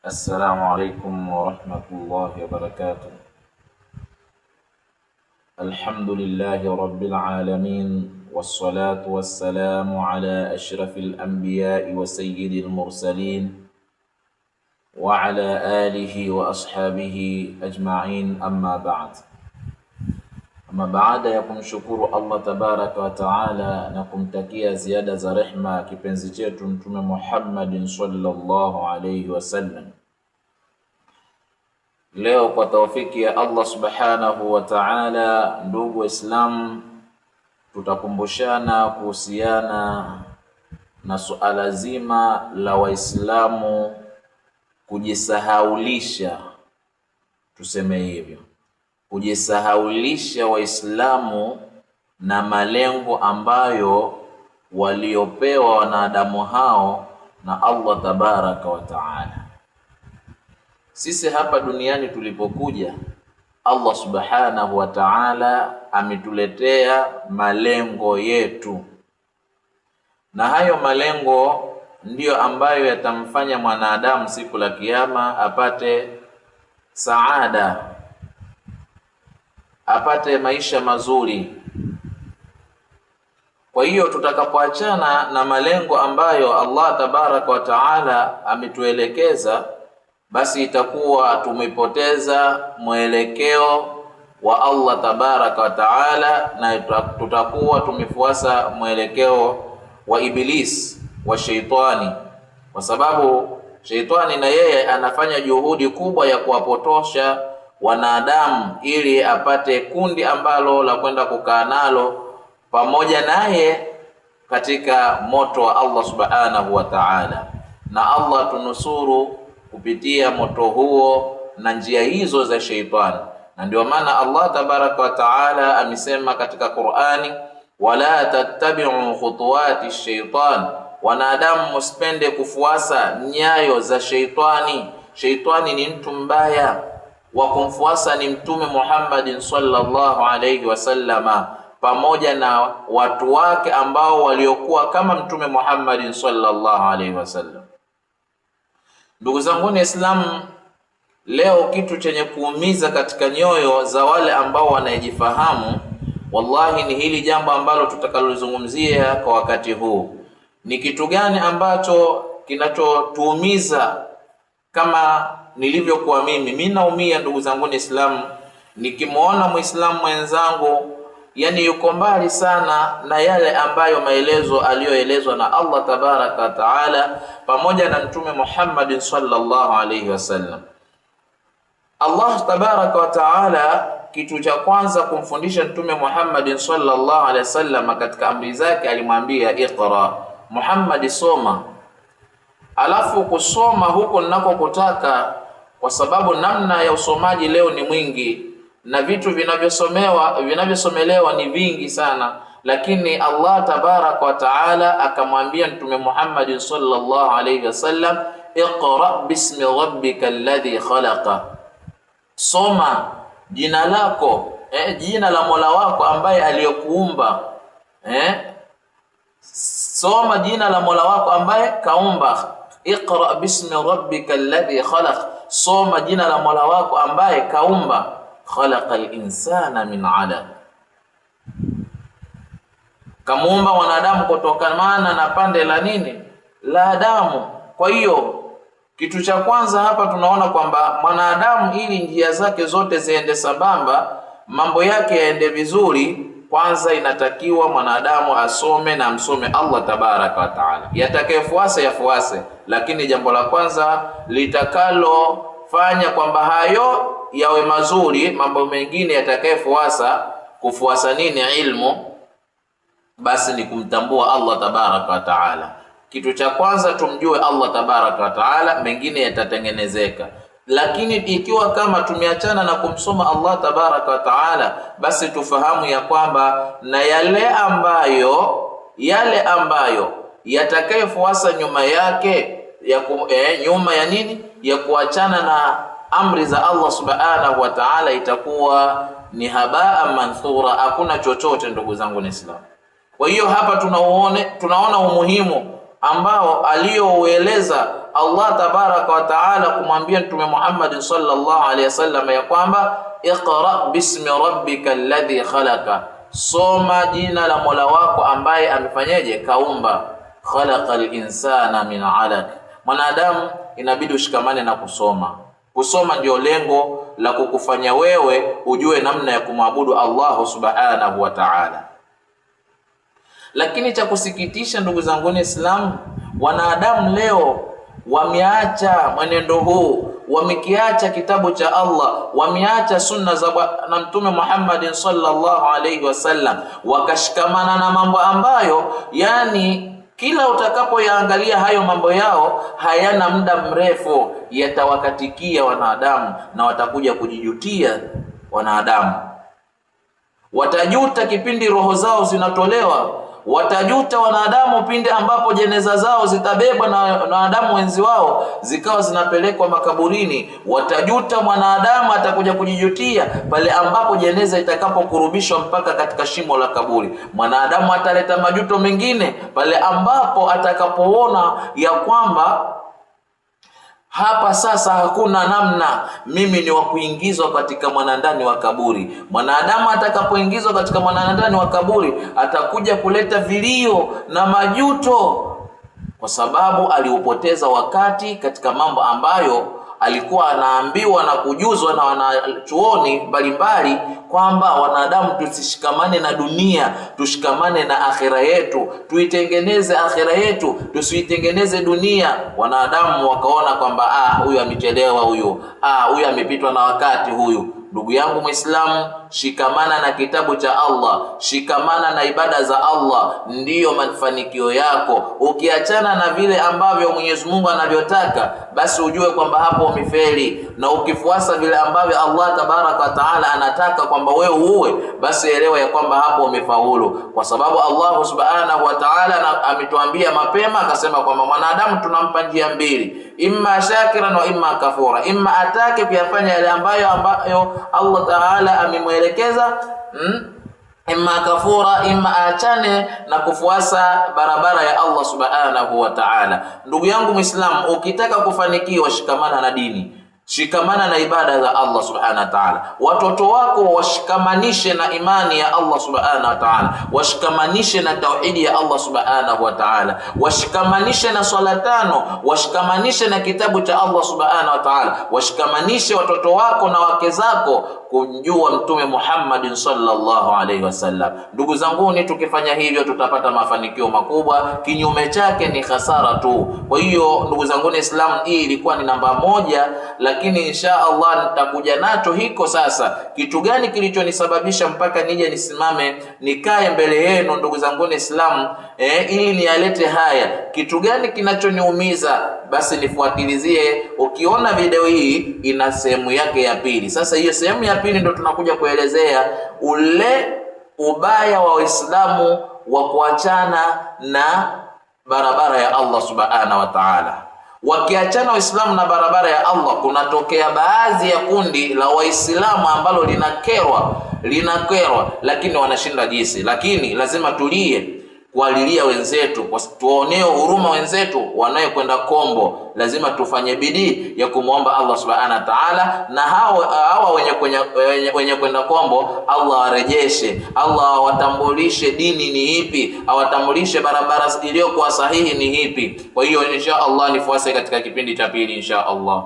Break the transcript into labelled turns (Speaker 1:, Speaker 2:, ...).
Speaker 1: السلام عليكم ورحمة الله وبركاته. الحمد لله رب العالمين، والصلاة والسلام على أشرف الأنبياء وسيد المرسلين وعلى آله وأصحابه أجمعين، أما بعد. Ama baada ya kumshukuru Allah tabaraka wa taala na kumtakia ziada za rehma kipenzi chetu Mtume Muhammadin sallallahu alayhi wasallam, leo kwa taufiki ya Allah subhanahu wa taala, ndugu Waislamu, tutakumbushana kuhusiana na suala zima la Waislamu kujisahaulisha, tuseme hivyo, kujisahaulisha Waislamu na malengo ambayo waliopewa wanadamu hao na Allah tabaraka wa taala. Sisi hapa duniani tulipokuja, Allah subhanahu wa taala ametuletea malengo yetu, na hayo malengo ndiyo ambayo yatamfanya mwanadamu siku la Kiyama apate saada, apate maisha mazuri. Kwa hiyo tutakapoachana na malengo ambayo Allah tabaraka wa taala ametuelekeza, basi itakuwa tumepoteza mwelekeo wa Allah tabaraka wa taala, na tutakuwa tumefuasa mwelekeo wa Iblis, wa sheitani, kwa sababu sheitani na yeye anafanya juhudi kubwa ya kuwapotosha wanadamu ili apate kundi ambalo la kwenda kukaa nalo pamoja naye katika moto wa Allah subhanahu wa ta'ala, na Allah tunusuru kupitia moto huo na njia hizo za sheitani. Na ndio maana Allah tabaraka wa taala amesema katika Qur'ani, wala tattabi'u khutuwati shaitan, wanadamu msipende kufuasa nyayo za sheitani. Sheitani ni mtu mbaya, wa kumfuasa ni Mtume Muhammadin sallallahu alayhi wasallama pamoja na watu wake ambao waliokuwa kama Mtume Muhammadin sallallahu alayhi wasallam. Ndugu zangu Waislamu, leo kitu chenye kuumiza katika nyoyo za wale ambao wanajifahamu, wallahi ni hili jambo ambalo tutakalozungumzia kwa wakati huu. Ni kitu gani ambacho kinachotuumiza? Kama nilivyokuwa mimi naumia ndugu zangu Waislamu, nikimwona Muislamu mwenzangu yani yuko mbali sana na yale ambayo maelezo aliyoelezwa na Allah tabaraka wa taala pamoja na Mtume Muhammadin sallallahu alayhi wasallam. Allah tabaraka wa taala, kitu cha kwanza kumfundisha Mtume Muhammadin sallallahu alayhi wasallam katika amri zake, alimwambia iqra, Muhammad, soma. Alafu kusoma huko ninakokutaka, kwa sababu namna ya usomaji leo ni mwingi na vitu vinavyosomewa vinavyosomelewa ni vingi sana, lakini Allah tabaraka wa taala akamwambia Mtume Muhammad sallallahu alayhi wasallam, iqra bismi rabbika alladhi khalaqa, soma jina lako jina la Mola wako ambaye aliyokuumba, soma jina la Mola wako ambaye kaumba. Iqra bismi rabbika alladhi khalaq, soma jina la Mola wako ambaye kaumba. Khalaqa al-insana min alaq, kamuumba mwanadamu kutokamana na pande la nini? La damu. Kwa hiyo kitu cha kwanza hapa tunaona kwamba mwanadamu ili njia zake zote ziende sambamba, mambo yake yaende vizuri, kwanza inatakiwa mwanadamu asome na amsome Allah tabaraka wa taala, yatakayefuasa yafuase, lakini jambo la kwanza litakalofanya kwamba hayo yawe mazuri, mambo mengine yatakayefuasa, kufuasa nini? Ilmu, basi ni kumtambua Allah tabaraka wa taala. Kitu cha kwanza tumjue Allah tabaraka wa taala, mengine yatatengenezeka. Lakini ikiwa kama tumeachana na kumsoma Allah tabaraka wa taala, basi tufahamu ya kwamba na yale ambayo yatakayefuasa nyuma yake ya nyuma ya nini, ya kuachana na amri za Allah subhanahu wa ta'ala, itakuwa ni habaa manthura, hakuna chochote ndugu zangu Waislamu. Kwa hiyo hapa tunaona umuhimu ambao aliyoueleza Allah tabaraka wa taala kumwambia Mtume Muhammad sallallahu alaihi wasallam ya kwamba iqra bismi rabbika alladhi khalaqa, soma jina la Mola wako ambaye amefanyeje? Kaumba. Khalaqal insana min alaq. Mwanadamu inabidi ushikamane na kusoma. Kusoma ndio lengo la kukufanya wewe ujue namna ya kumwabudu Allahu subhanahu wa ta'ala. Lakini cha kusikitisha, ndugu zangu Waislamu, wanadamu leo wameacha mwenendo huu, wamekiacha kitabu cha Allah, wameacha sunna za na Mtume Muhammad sallallahu alaihi wasallam, wakashikamana na mambo ambayo yani kila utakapoyaangalia hayo mambo yao hayana muda mrefu, yatawakatikia wanadamu na watakuja kujijutia wanadamu. Watajuta kipindi roho zao zinatolewa, watajuta wanadamu pindi ambapo jeneza zao zitabebwa na wanadamu wenzi wao zikawa zinapelekwa makaburini. Watajuta mwanadamu atakuja kujijutia pale ambapo jeneza itakapokurubishwa mpaka katika shimo la kaburi. Mwanadamu ataleta majuto mengine pale ambapo atakapoona ya kwamba hapa sasa hakuna namna, mimi ni wa kuingizwa katika mwanandani wa kaburi. Mwanadamu atakapoingizwa katika mwanandani wa kaburi atakuja kuleta vilio na majuto, kwa sababu aliupoteza wakati katika mambo ambayo alikuwa anaambiwa na kujuzwa na wanachuoni mbalimbali kwamba wanadamu tusishikamane na dunia, tushikamane na akhira yetu, tuitengeneze akhira yetu, tusiitengeneze dunia. Wanadamu wakaona kwamba huyu amechelewa, huyu huyu amepitwa na wakati huyu. Ndugu yangu Muislamu, shikamana na kitabu cha Allah, shikamana na ibada za Allah, ndiyo mafanikio yako. Ukiachana na vile ambavyo Mwenyezi Mungu anavyotaka, basi ujue kwamba hapo umefeli, na ukifuasa vile ambavyo Allah tabaraka wa taala anataka kwamba wewe uwe, basi elewa ya kwamba hapo umefaulu, kwa sababu Allah subhanahu wa taala ametuambia mapema, akasema kwamba mwanadamu tunampa njia mbili, imma shakiran wa imma kafura, imma atake kuyafanya yale ambayo Allah taala amemwelekeza, imma kafura, imma aachane na kufuasa barabara ya Allah subhanahu wa ta'ala. Ndugu yangu Muislamu, ukitaka kufanikiwa, shikamana na dini, shikamana na ibada za Allah subhanahu wa ta'ala. Watoto wako washikamanishe na imani ya Allah subhanahu wa ta'ala, washikamanishe na tauhidi ya Allah subhanahu wa ta'ala, washikamanishe na swala tano, washikamanishe na kitabu cha Allah subhanahu wa ta'ala, washikamanishe watoto wako na wake zako kumjua Mtume Muhammad sallallahu alaihi wasallam. Ndugu zanguni, tukifanya hivyo tutapata mafanikio makubwa, kinyume chake ni hasara tu. Kwa hiyo ndugu zanguni Islam, hii ilikuwa ni namba moja, lakini insha Allah nitakuja nacho hiko sasa. Kitu gani kilichonisababisha mpaka nije nisimame nikae mbele yenu ndugu zanguni Islam, ili nialete haya? Kitu gani kinachoniumiza? Basi nifuatilizie. Ukiona video hii ina sehemu yake ya pili. Sasa hiyo sehemu ya pili ndo tunakuja kuelezea ule ubaya wa Waislamu wa kuachana na barabara ya Allah subhanahu wa ta'ala. Wakiachana Waislamu na barabara ya Allah, kunatokea baadhi ya kundi la Waislamu ambalo linakerwa, lakini wanashinda jinsi. Lakini lazima tulie kuwalilia wenzetu, tuonee huruma wenzetu wanayekwenda kombo. Lazima tufanye bidii ya kumwomba Allah subhanahu wa ta'ala, na hawa wenye kwenda kombo Allah warejeshe, Allah awatambulishe dini ni ipi, awatambulishe barabara iliyokuwa sahihi ni ipi. Kwa hiyo insha Allah nifuase katika kipindi cha pili insha Allah.